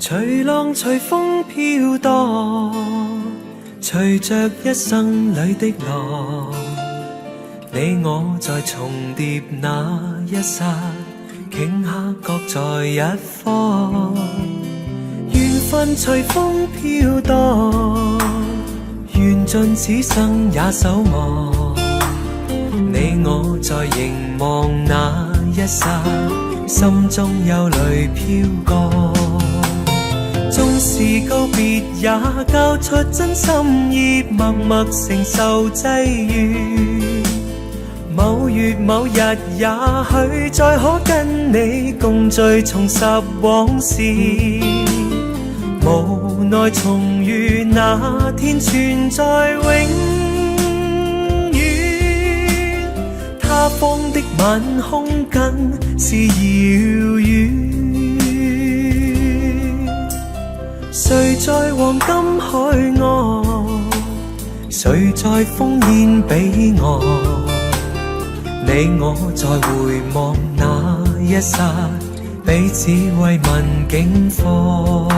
隨浪隨風飄蕩，隨着一生裏的浪，你我在重疊那一剎，頃刻各在一方。緣分隨風飄蕩，緣盡此生也守望。你我在凝望那一剎，心中有淚飄過。縱是告別，也交出真心意，默默承受際遇。某月某日，也許再可跟你共聚，重拾往事。無奈重遇那天存在永遠，他方的晚空更是遙遠。誰在黃金海岸？誰在烽煙彼岸？你我在回望那一剎，彼此慰問境況。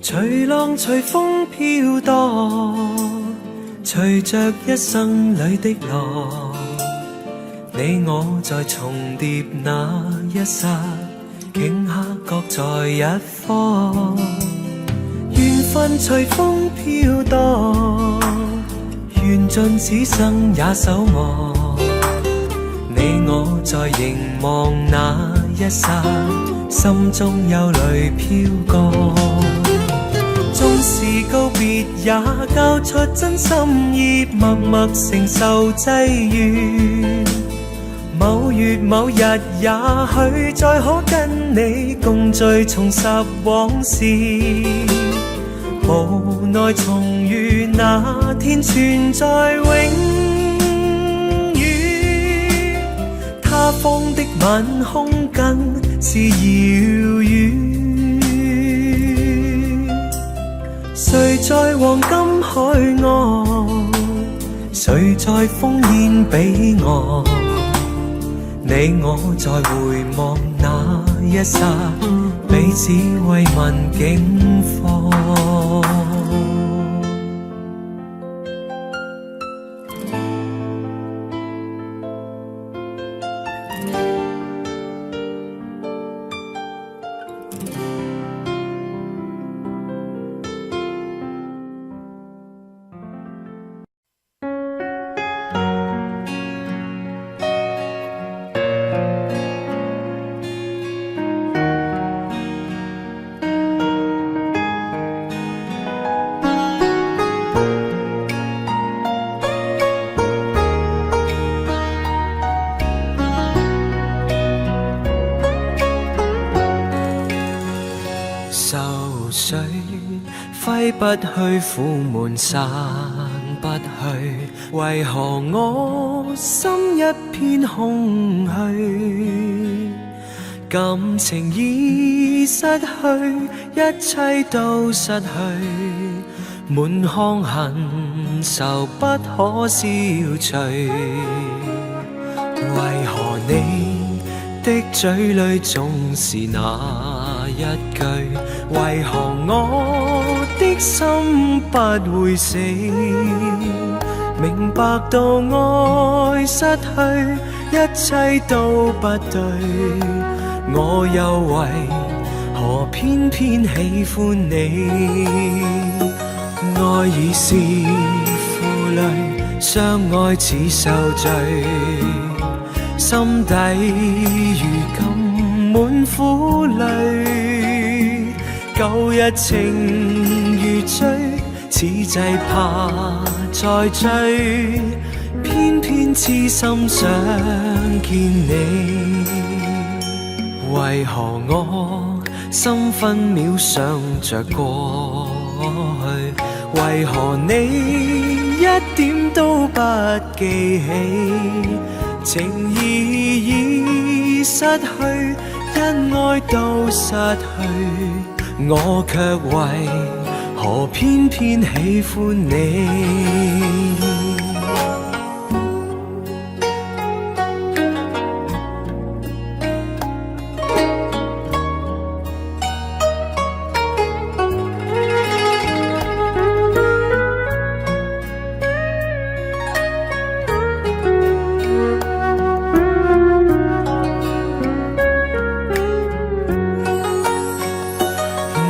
隨浪隨風飄蕩，隨着一生裏的浪，你我在重疊那一剎，頃刻各在一方。緣分隨風飄蕩，緣盡此生也守望。你我在凝望那一剎，心中有淚飄過。縱是告別，也交出真心意，默默承受際遇。某月某日，也許再可跟你共聚，重拾往事。無奈重遇那天存在永遠，他方的晚空更是遙遠。誰在黃金海岸？誰在烽煙彼岸？你我在回望那一剎，彼此慰問境況。愁緒揮不去，苦悶散不去，為何我心一片空虛？感情已失去，一切都失去，滿腔恨愁不可消除。為何你的嘴裏總是那一句？為何我的心不會死？明白到愛失去，一切都不對，我又為何偏偏喜歡你？愛已是負累，相愛似受罪，心底如今滿苦淚。舊日情如醉，此際怕再追，偏偏痴心想見你。為為何我心分秒想着過去？為何你一點都不記起？情義已失去，恩愛都失去，我卻為何偏偏喜歡你？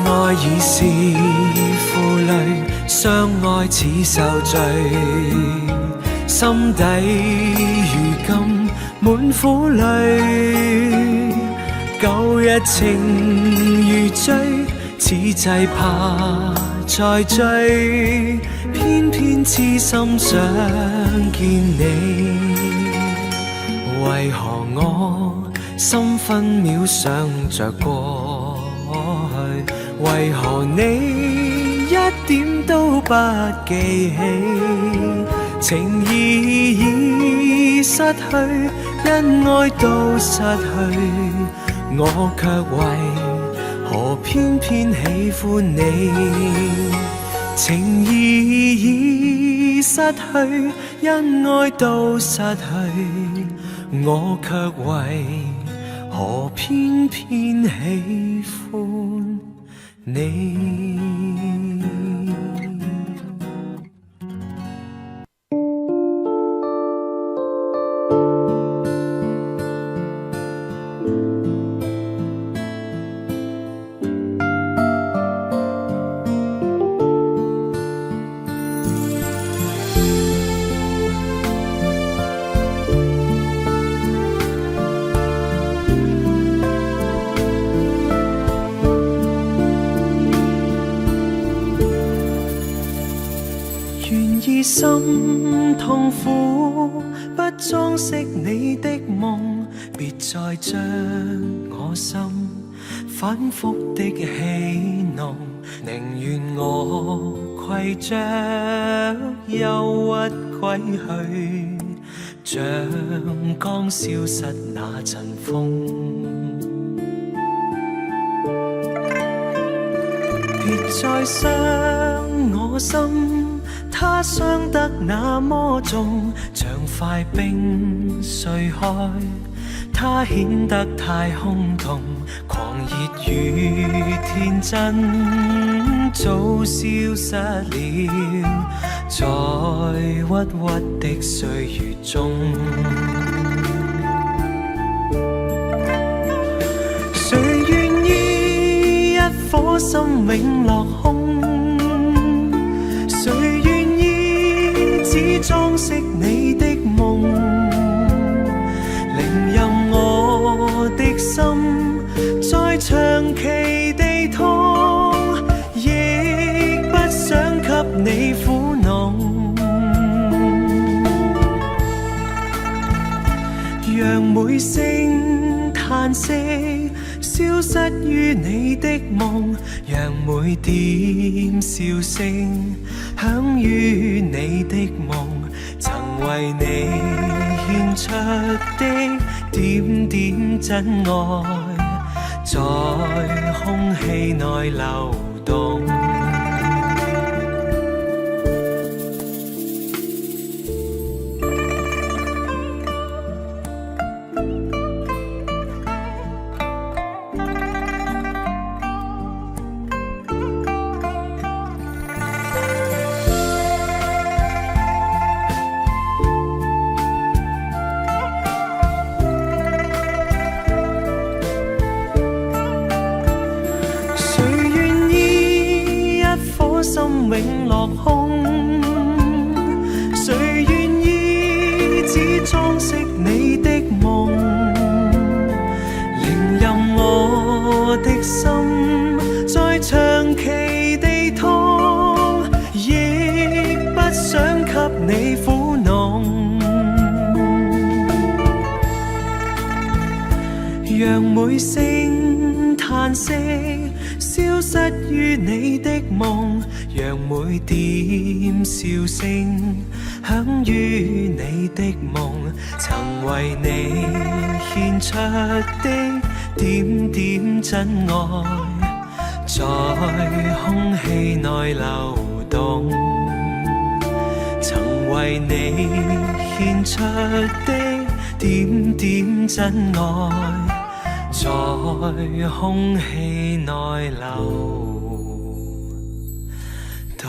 愛已是負累，相愛似受罪，心底如今滿苦淚。舊日情如醉，此際怕再追，偏偏痴心想見你。為何我心分秒想着過去？為何你一點都不記起？情義已失去，恩愛都失去，我卻為何偏偏喜歡你？情義已失去，恩愛都失去，我卻為何偏偏喜歡你？願意心痛苦，不裝飾你的夢，別再將我心反覆的戲弄，寧願我攜着憂鬱歸去，像剛消失那陣風。別再傷我心，它傷得那麼重，像塊冰碎開，它顯得太空洞。狂熱與天真早消失了，在鬱鬱的歲月中。誰願意一顆心永落空？誰願意只裝飾你的夢？寧任我的心再長期地痛，亦不想給你苦弄。讓每聲嘆息消失於你的夢，讓每點笑聲響於你的夢，曾為你獻出的點點真愛，在空氣內流動。誰願意一顆心永落空？誰願意只裝飾你的夢？寧任我的心再長期地痛，亦不想給你苦弄。讓每聲嘆息，消失於你的夢，讓每點笑聲響於你的夢，曾為你獻出的點點真愛，在空氣內流動。曾為你獻出的點點真愛，在空氣內流動。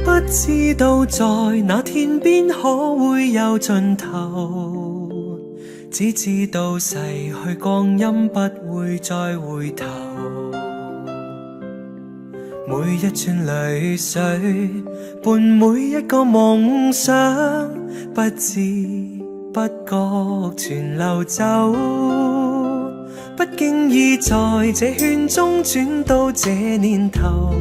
不知道在那天邊可會有盡頭，只知道逝去光陰不會再回頭。每一串淚水伴每一個夢想，不知不覺全流走。不經意在這圈中轉到這年頭，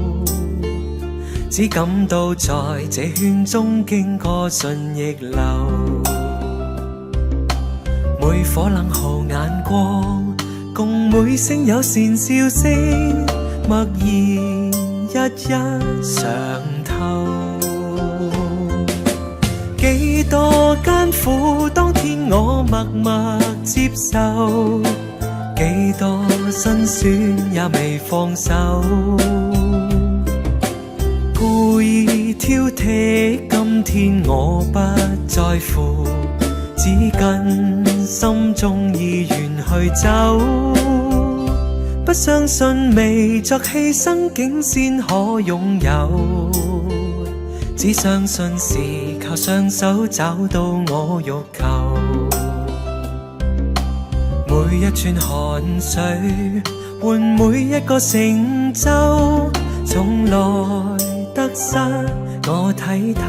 只感到在這圈中經過順逆流。每顆冷酷眼光，共每聲友善笑聲，默然一一嘗透。幾多艱苦，當天我默默接受；幾多辛酸也未放手。故意挑剔，今天我不在乎，只跟心中意願去走。不相信未作犧牲，竟先可擁有。只相信是靠雙手找到我欲求。每一串汗水換每一個成就，從來得失我睇透。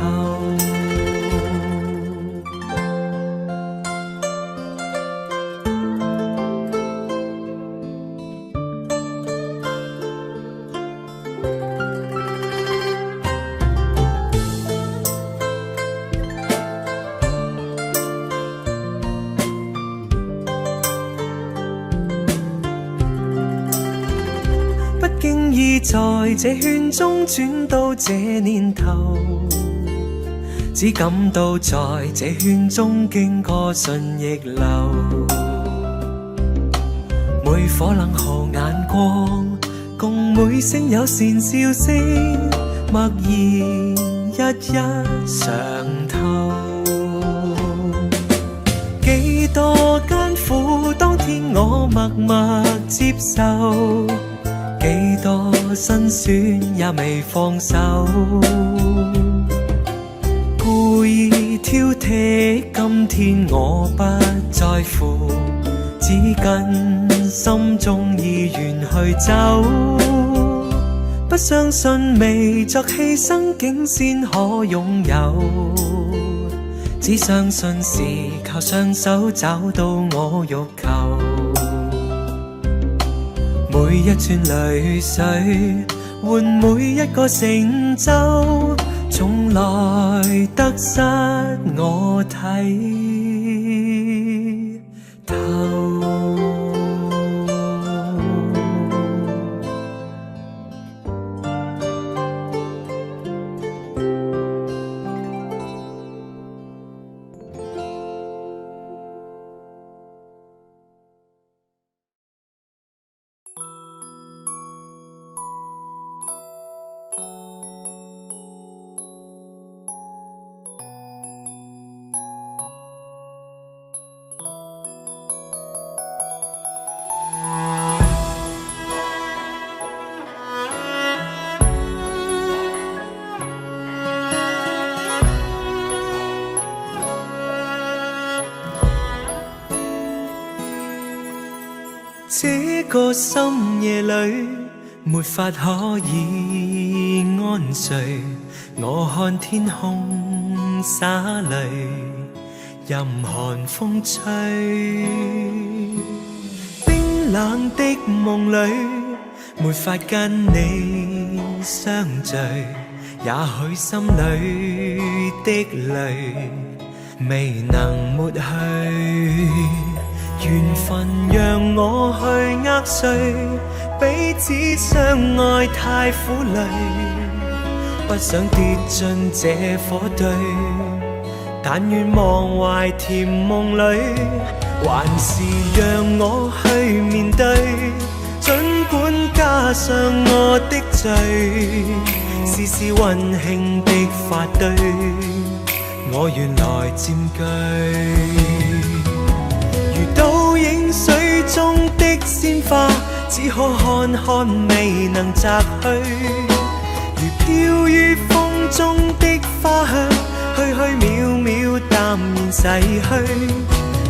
不經意在這圈中轉到這年頭，只感到在這圈中經過順逆流。每顆冷酷眼光，共每聲友善笑聲，默然一一嘗透。幾多艱苦，當天我默默接受。幾多辛酸也未放手，故意挑剔，今天我不在乎，只跟心中意願去走。不相信未作犧牲，竟先可擁有。只相信是靠雙手找到我欲求。每一串淚水換每一個成就，從來得失我睇透。這個深夜裏，沒法可以安睡。我看天空灑淚，任寒風吹。冰冷的夢裏，沒法跟你相聚。也許心裏的淚未能抹去。緣分讓我去握誰，彼此相愛太苦累，不想跌進這火堆。但願忘懷甜夢裏，還是讓我去面對，儘管加上我的罪，絲絲溫馨的發堆，我願來佔據。如倒影水中的鮮花，只可看看未能摘去。如飄於風中的花香，虛虛渺渺淡然逝去。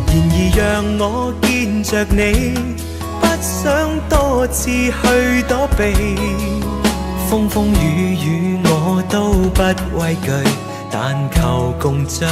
然而讓我見着你，不想多次去躲避。風風雨雨我都不畏懼，但求共醉。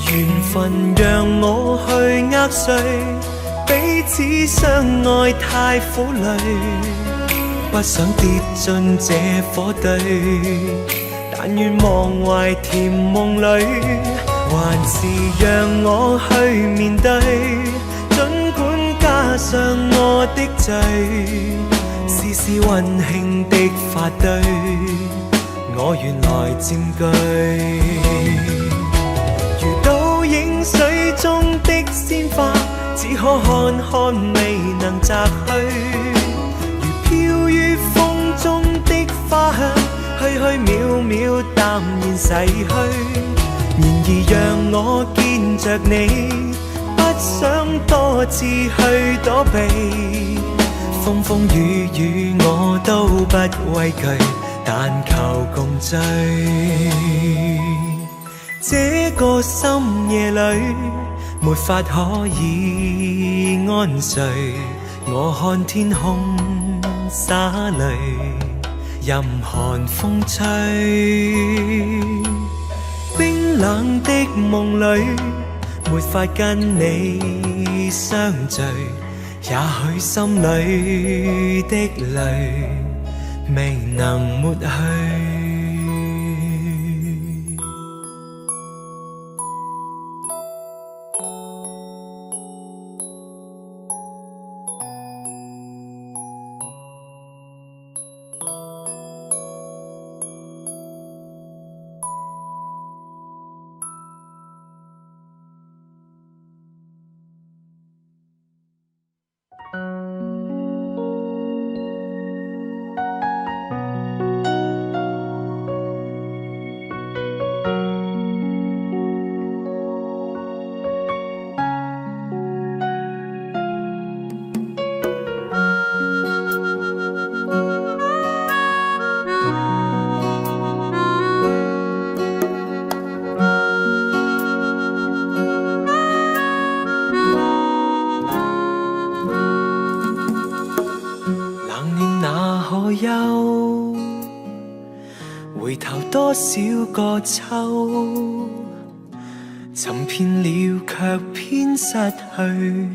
緣分讓我去握誰，彼此相愛太苦累，不想跌進這火堆。但願忘懷甜夢裏，還是讓我去面對，儘管加上我的罪，絲絲溫馨的發堆，我願來佔據。如倒影水中的鮮花，只可看看未能摘去。如飄於風中的花香，虛虛渺渺淡然逝去。然而讓我見着你，不想多次去躲避。風風雨雨我都不畏懼，但求共醉。這個深夜裏，沒法可以安睡。我看天空灑淚，任寒風吹。冰冷的夢裏，沒法跟你相聚。也許心裏的淚未能抹去。冷暖那可休？回頭多少個秋，尋遍了卻偏失去，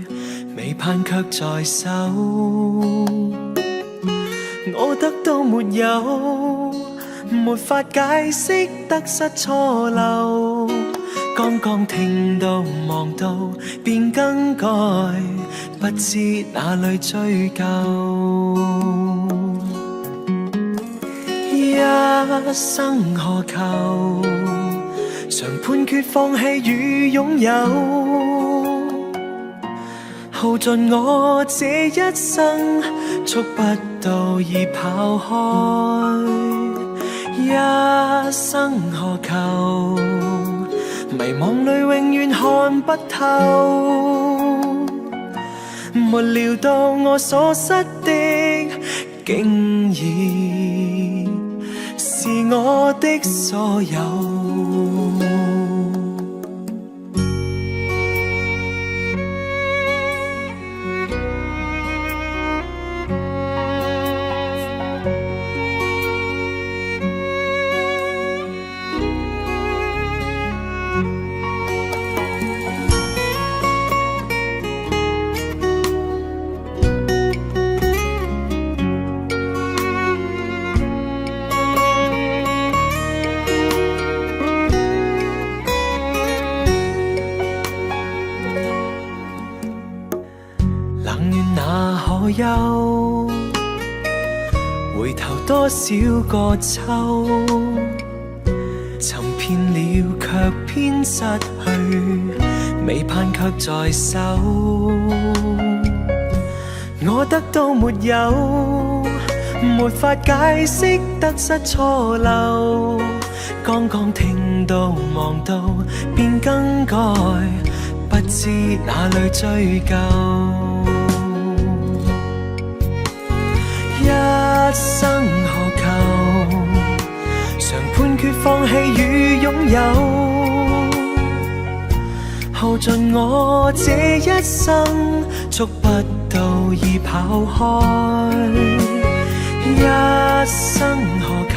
未盼卻在手。我得到沒有，沒法解釋得失錯漏。剛剛聽到望到便更改，不知哪裏追究。一生何求？常判決放棄與擁有，耗盡我這一生，觸不到已跑開，一生何求？迷惘裏永遠看不透，沒料到我所失的，竟然是我的所有。冷暖那可休？回頭多少個秋，尋遍了卻偏失去，未盼卻在手。我得到沒有，沒法解釋得失錯漏。剛剛聽到望到便更改，不知哪裏追究。一生何求？常判決放棄與擁有，耗盡我這一生，觸不到已跑開。一生何求？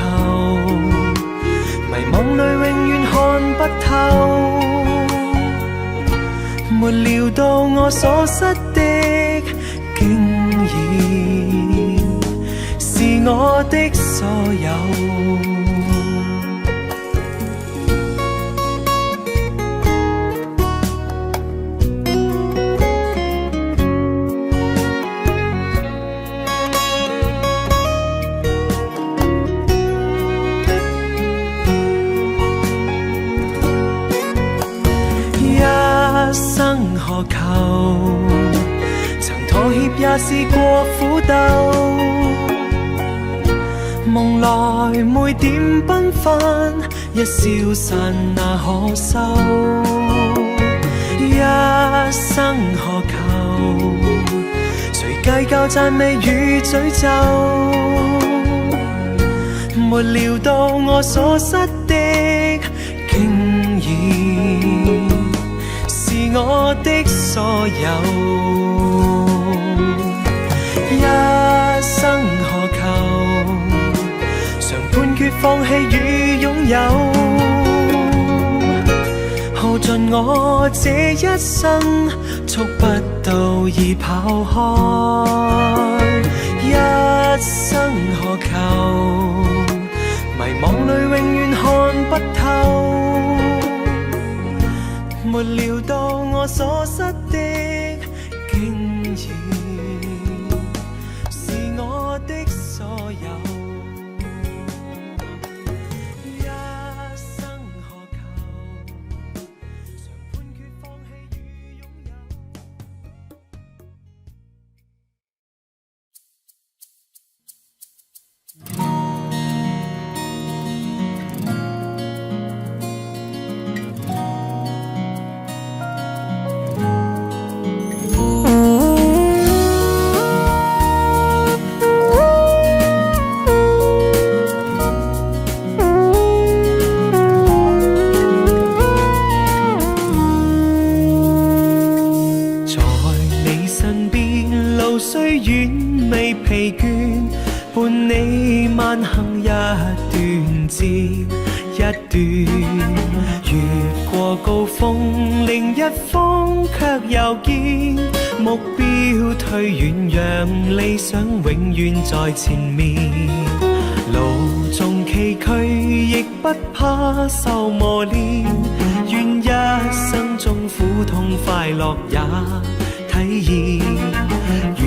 迷惘裏永遠看不透，沒料到我所失的，竟然是我的所有。一生何求？曾妥協也試過苦鬥，夢來每點繽紛，一消散那可收。一生何求？誰計較讚美與詛咒？沒料到我所失的，竟然是我的所有。一生何求？常判決放棄與擁有，耗盡我這一生，觸不到已跑開。一生何求？迷惘裏永遠看不透，沒料到我所失的，竟然是我的所有。一生何求？常判決放棄與擁有。在你身邊，路雖遠未疲倦，伴你慢行一段接一段，越過高峰，另一峰卻又見，目標推遠，讓理想永遠在前面。路縱崎嶇，亦不怕受磨練，願一生中苦痛快樂也體驗。愉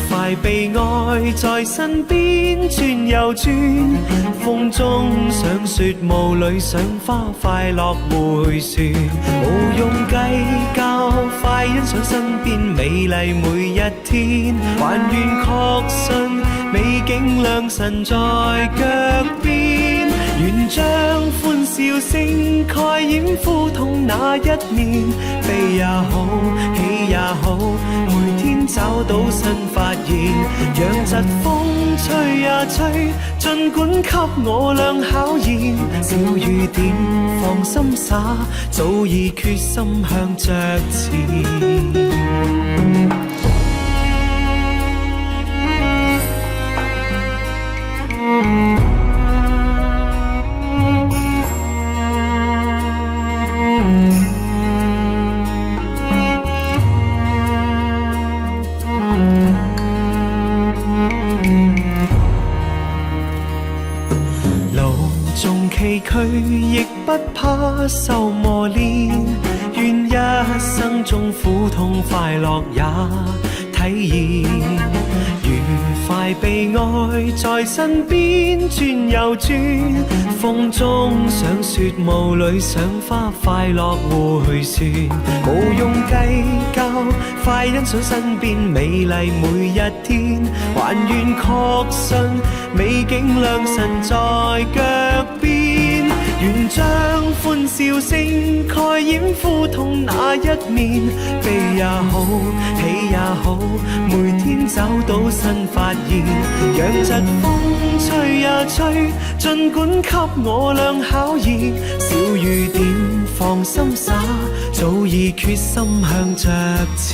快快被愛在身邊轉又轉，風中賞雪，霧裏賞花，快樂迴旋，無用計較，快欣賞身邊美麗每一天，還願確信美景良辰在腳邊，願將歡笑聲蓋掩苦痛那一面，悲也好，喜也好，每天找到新發現，讓疾風吹呀吹，盡管給我倆考驗，小雨點放心灑，早已決心向着前。路縱崎嶇，亦不怕受磨練。願一生中苦痛快樂也體驗。愉快被愛在身邊轉又轉，風中賞雪，霧裏賞花，快樂迴旋，無用計較，快欣賞身邊美麗每一天，還願確信美景良辰在腳邊，願將歡笑聲蓋掩苦痛那一面，悲也好，喜也好，每天找到新發現，讓疾風吹呀吹，盡管給我倆考驗，小雨點放心灑，早已決心向着前。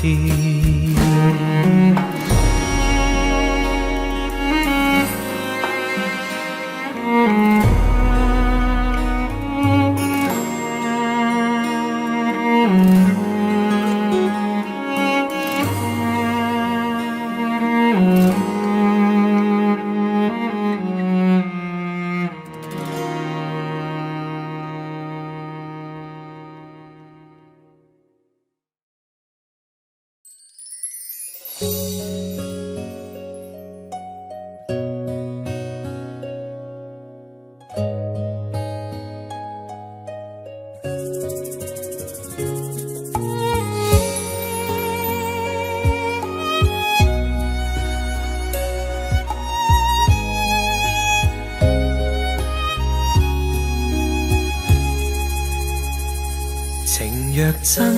情若真，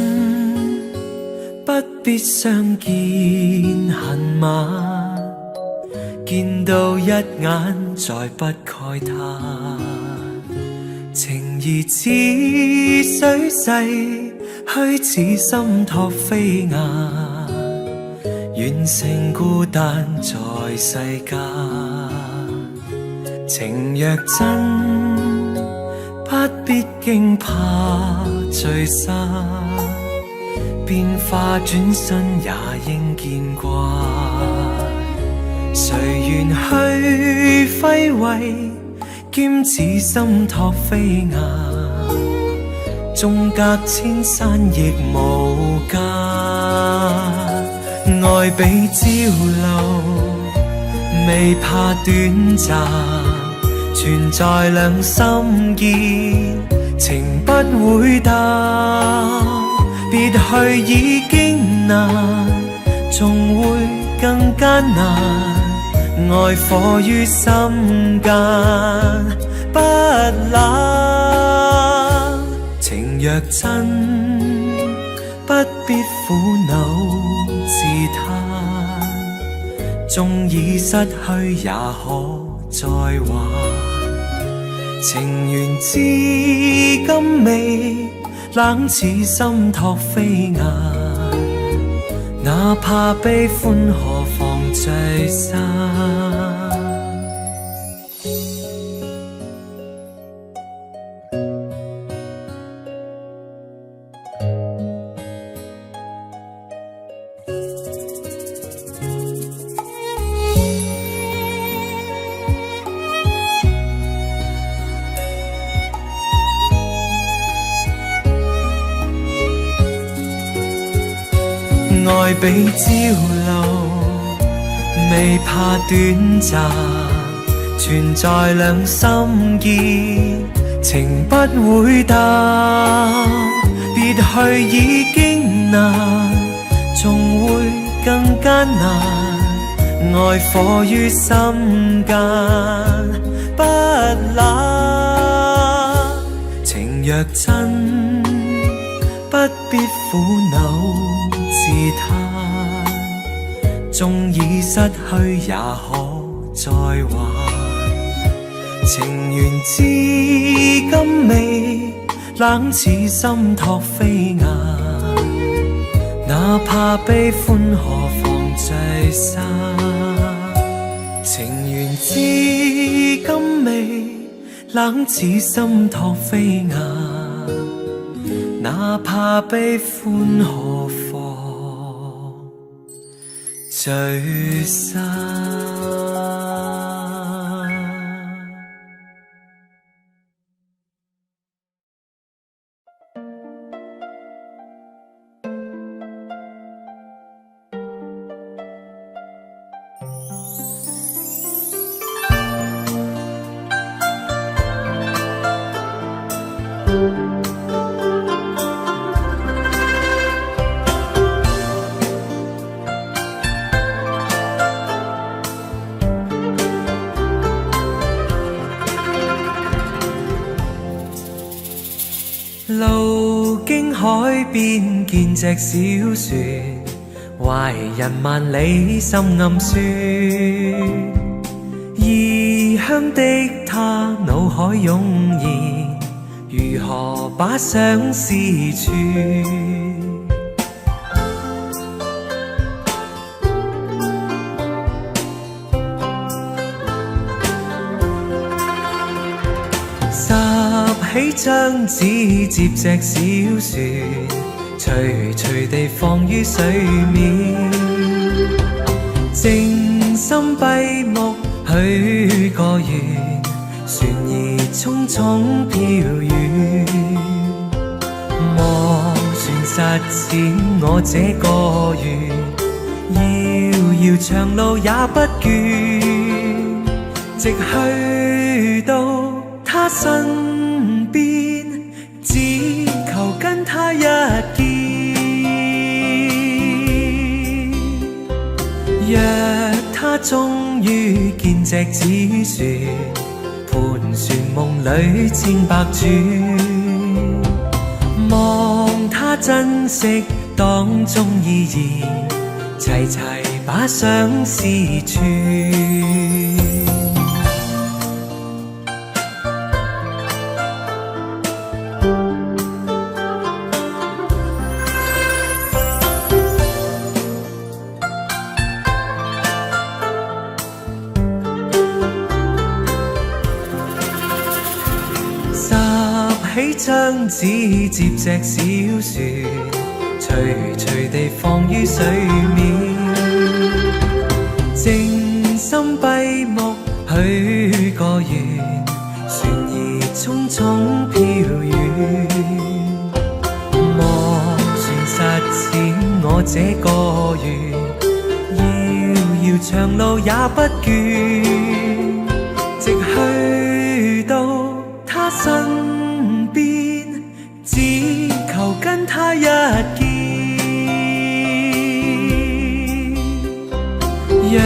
不必相見恨晚。見到一眼，再不慨嘆。情義似水逝，虛似心託飛雁，完成孤單在世間。情若真，不必驚怕聚散，變化轉身也應見慣。誰願去揮慧，兼此心託飛雁，縱隔千山亦無間。愛比朝露，未怕短暫，存在兩心間，情不會淡。別去已經難，終會更艱難。愛火於心間不冷，情若真，不必苦惱自嘆，縱已失去也可再還。情緣至今未冷，似心託飛雁，哪怕悲歡何妨聚散。愛比朝露，未未怕短暫，存在兩心間，情不會淡。別去已經難，仲會更艱難。愛火於心間不冷，情若真，不必苦惱自嘆。縱已失去也可再還。情緣至今未冷似心托飛雁，哪怕悲歡何妨聚散。情緣至今未冷似心托飛雁，哪怕悲歡何妨聚散。路經海邊見隻小船，懷人萬里心暗算。異鄉的他腦海湧現，如何把相思串？拾起張紙，摺隻小船，徐徐地放於水面。靜心閉目許個願，船兒匆匆飄遠。望船實踐我這個願，遙遙長路也不倦，直去到他身邊，只求跟他一見。若他終於見隻紙船，盤旋夢裏千百轉，望他珍惜當中意義，齊齊把相思串。拾起張紙，摺隻小船，徐徐地放於水面。靜心閉目許個願，船兒匆匆飄遠。望船實踐我這個願，遙遙長路也不倦，直去到他身邊，只求跟他一見。若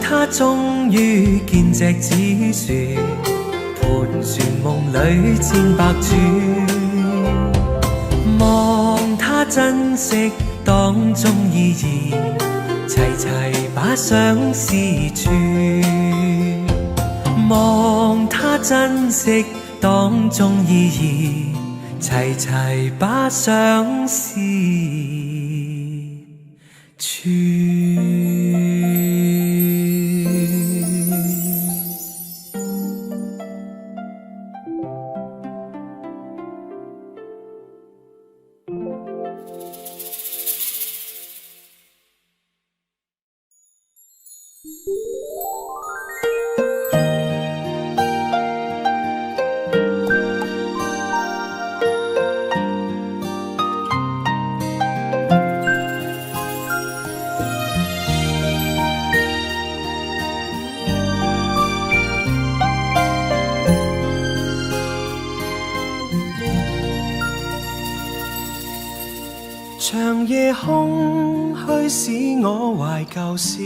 他終於見隻紙船，盤旋夢裏千百轉，望他珍惜當中意義，齊齊把相思串。望他珍惜當中意義，齊齊把相思串。長夜空虛使我懷舊事，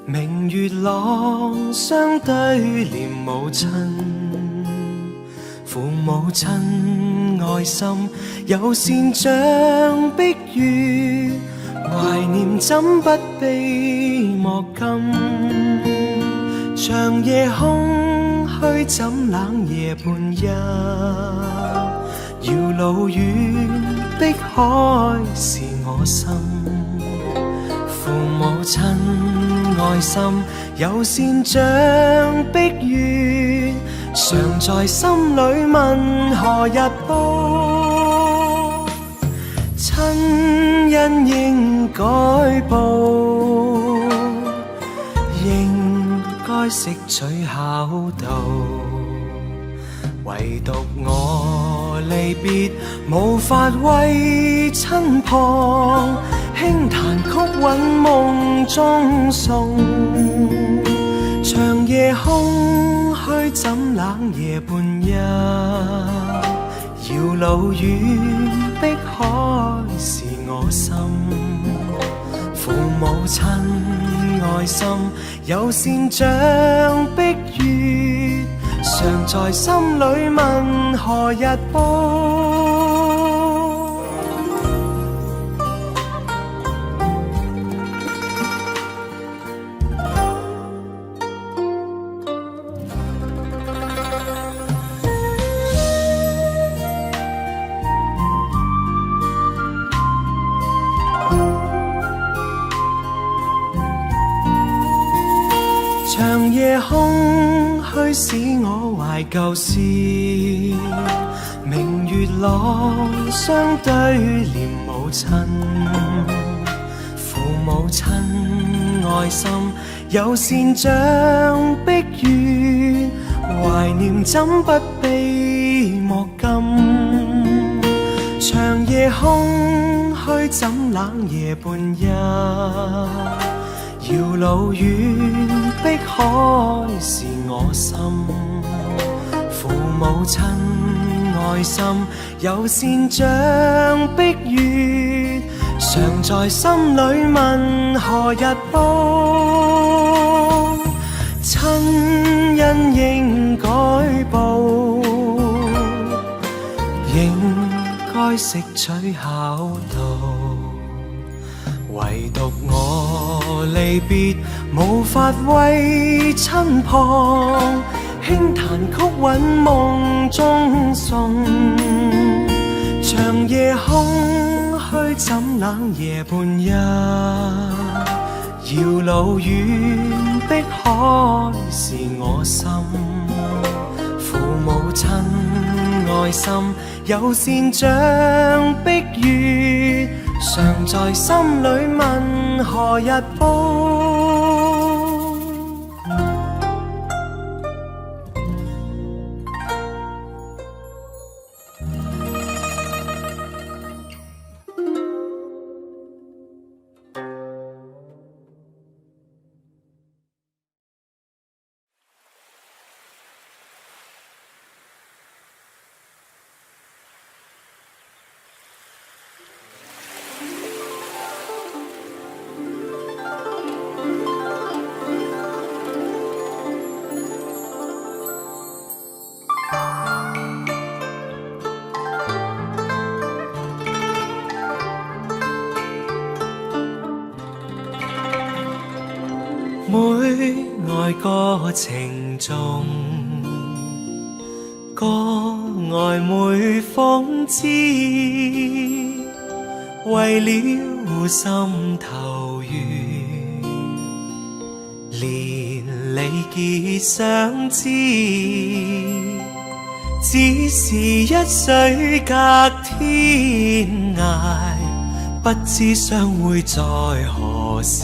明月朗相對念母親，父母親愛心友善像碧月，懷念怎不悲莫禁？長夜空虛怎冷夜半泣？遙老遠的海是我心，父母親愛心友善像碧月，常在心裏問何日報？親恩應該報，應該識取孝道。唯獨我離別，無法為親旁輕彈曲韻夢中送。長夜空虛怎冷夜半泣？遙老遠碧海是我心，父母親愛心友善像碧月，常在心裏問何日報？長夜空虛使我懷舊事，明月朗相對念母親，父母親愛心友善像碧月，懷念怎不悲莫禁？長夜空虛怎冷夜半泣？遙老遠碧海是我心，父母親愛心友善像碧月，常在心裏問何日報？親恩應該報，應該識取孝道。唯獨我離別，無法為親旁輕彈曲韻夢中送。長夜空虛怎冷夜半泣？遙老遠碧海是我心，父母親愛心友善像碧月，常在心裏問何日報？每愛歌情頌，歌愛每諷刺，為了心頭緣，連理結相知，只是一水隔天涯，不知相會在何時。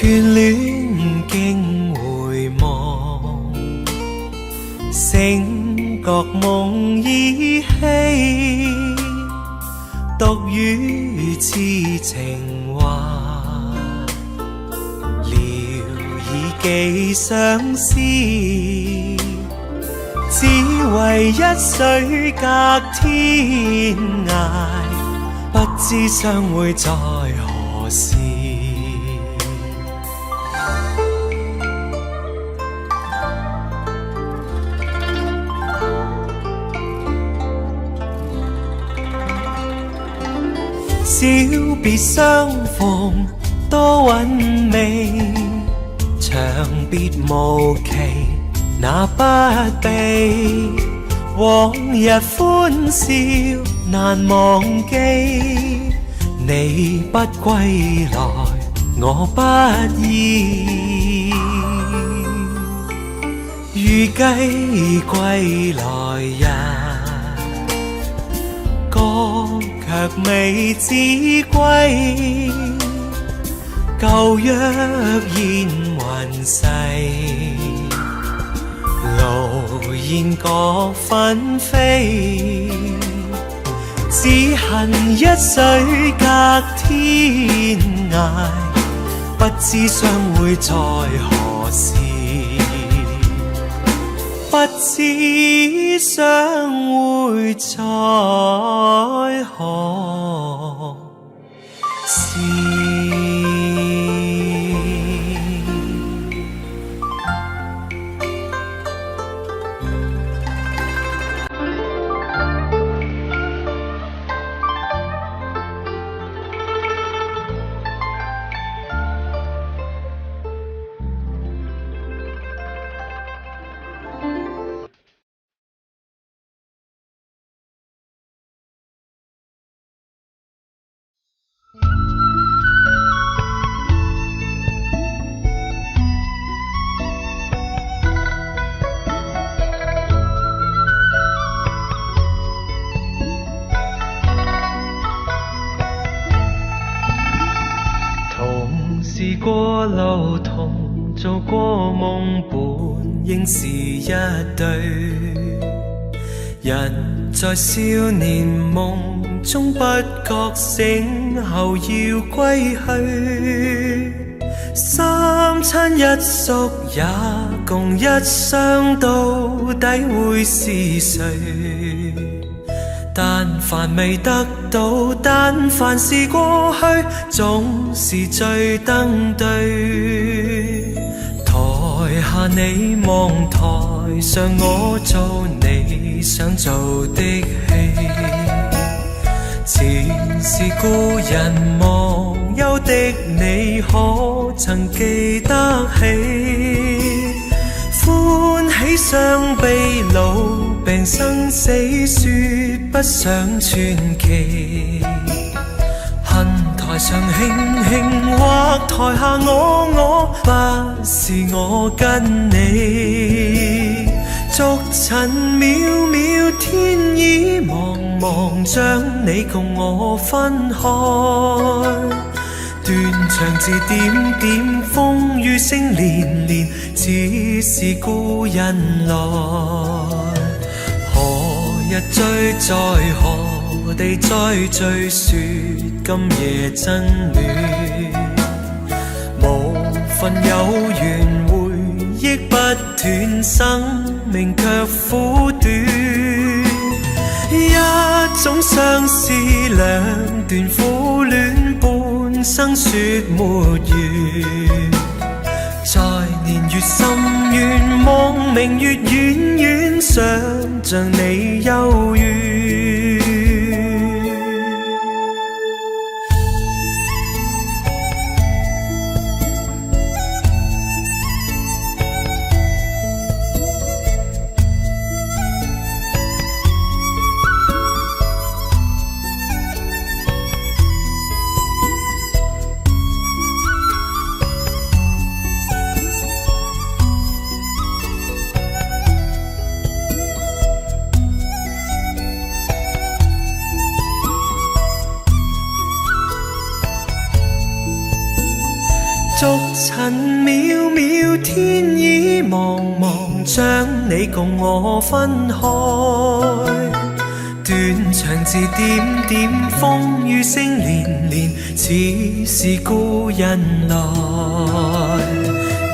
眷戀經回望，醒覺夢依稀，獨語痴情話，幾相思，只為一水隔天涯，不知相會在何時。小別相逢多韻味，長別無期那不必。往日歡笑難忘記，你不歸來我不依。預計歸來日，歌卻未知歸，舊約煙雲逝，勞燕各紛飛，只恨一水隔天涯，不知相會在何時。不知相會在何時。同是過路，同做過夢，本應是一對。人在少年夢中不覺醒後要歸去，三餐一宿也共一雙，到底會是誰？但凡未得到，但凡是過去，總是最登對。台下你望台上我做你想做的戲，前是故人忘憂的你，可曾記得起？歡喜傷悲老病生死，說不上傳奇。恨台上卿卿或台下我我，不是我跟你。俗塵渺渺，天意茫茫，將你共我分開。斷腸字點點，風雨聲連連，似是故人來。何日聚在何地再敘說今夜真戀？無份有緣回憶不斷，生命卻苦短。一種相思，兩段苦戀，半生說沒完。在年月深淵，望明月遠遠，想像你幽怨。俗塵渺渺，天意茫茫，將你共我分開。斷腸字點點，風雨聲連連，似是故人來。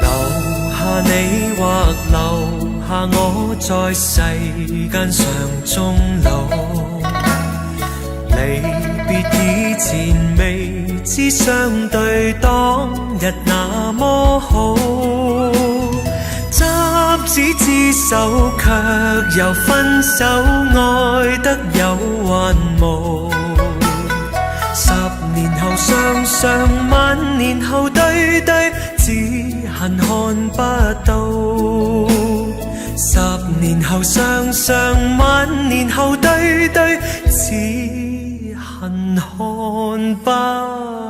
留你或留下我在世間上終老。離別以前未知相對當日那麼好，執子之手卻又分手，愛得有還無？10年後雙雙，萬年後對對，只恨看不到。10年後雙雙，萬年後對對，只恨看不到。